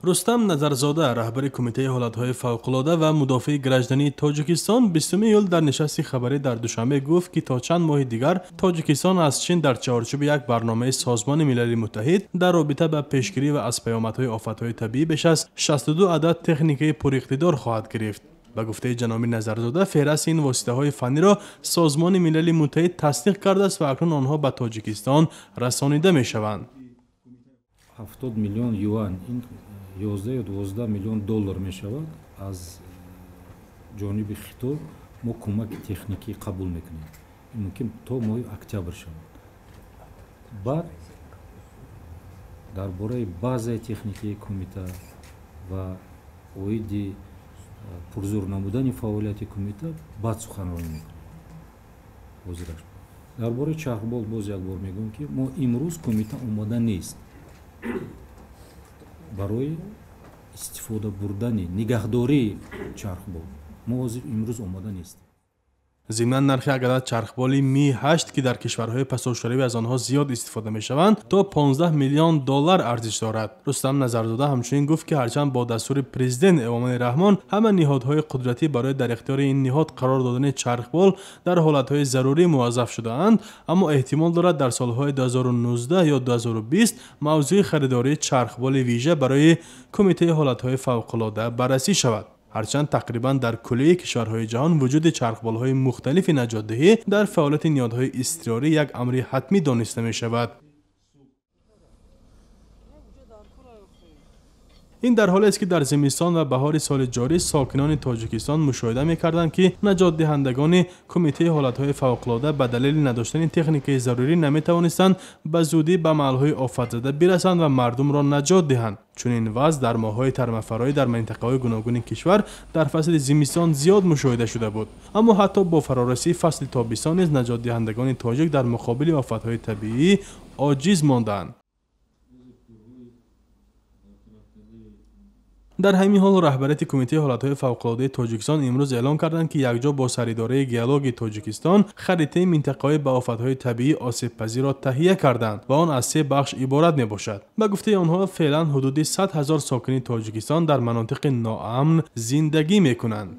Рустам Назарзода, раҳбари Кумитаи ҳолатҳои фавқулода ва мудофиаи граждании Тоҷикистон, 20 июл дар нишасти хабарӣ дар Душанбе гуфт, ки то чанд моҳи дигар Тоҷикистон аз Чин дар чаҳорчӯби як барномаи Созмони Милали Муттаҳид дар робита ба пешгирӣ ва аз паёмадҳои офатҳои табиӣ беш аз 62 адад техникаи пуриқтидор хоҳад гирифт. Ба гуфтаи ҷаноби Назарзода, феҳрасти ин воситаҳои фанниро Созмони Милали Муттаҳид тасдиқ кардааст ва акнун онҳо ба Тоҷикистон расонида мешаванд. 70 миллион юан, ин 11 ё 12 миллион доллар мешавад, аз ҷониби Хитой мо кӯмаки техникӣ қабул мекунем. Мумкин то моҳи октябр шавад. Баъд дар бораи базаи техникии кумита ва оиди пурзур намудани фаъолияти кумита баъд суханронӣ мекунем. Ҳозираш дар бораи чархбол боз як бор мегӯям, ки мо имрӯз кумита омода нест барои истифода бурдани нигаҳдории чархбол. Мо ҳозир имрӯз омода нестем. Зимнан, нархи як адад чархболи Ми-8, ки дар кишварҳои пасошӯравӣ аз онҳо зиёд истифода мешаванд, то 15 миллион доллар арзиш дорад. Рустам Назарзода ҳамчунин гуфт, ки ҳарчанд бо дастури президент Эмомалӣ Раҳмон ҳама ниҳодҳои қудратӣ барои дар ихтиёри ин ниҳод қарор додани чархбол дар ҳолатҳои зарурӣ муваззаф шудаанд, аммо эҳтимол дорад дар солҳои 2019 ё 2020 мавзӯи харидории чархболи вижа барои Кумитаи ҳолатҳои фавқулода баррасӣ шавад. Ҳарчанд тақрибан дар куллии кишварҳои ҷаҳон вуҷуди чархболҳои мухталифи наҷотдиҳӣ дар фаъолияти ниҳодҳои изтирорӣ як амри ҳатмӣ дониста мешавад. Ин дар ҳолест, ки дар зимистон ва баҳори соли ҷорӣ сокинони Тоҷикистон мушоҳида мекарданд, ки наҷотдиҳандагони Кумитаи ҳолатҳои фавқулода ба далели надоштани техникаи зарурӣ наметавонистанд ба зудӣ ба маҳалҳои офатзада бирасанд ва мардумро наҷот диҳанд. Чунин вазъ дар моҳҳои тармафароӣ дар минтақаҳои гуногуни кишвар дар фасли зимистон зиёд мушоҳида шуда буд. Аммо ҳатто бо фарорасии фасли тобистон низ наҷотдиҳандагони тоҷик дар муқобили офатҳои табиӣ оҷиз монданд. Дар ҳамин ҳол, раҳбарияти Кумитаи ҳолатҳои фавқулодаи Тоҷикистон имрӯз эълон карданд, ки якҷо бо Саридораи геологии Тоҷикистон харитаи минтақаҳои ба офатҳои табиӣ осебпазирро таҳия карданд ва он аз се бахш иборат мебошад. Ба гуфтаи онҳо, феълан ҳудуди 100 000 сокини Тоҷикистон дар манотиқи ноамн зиндагӣ мекунанд.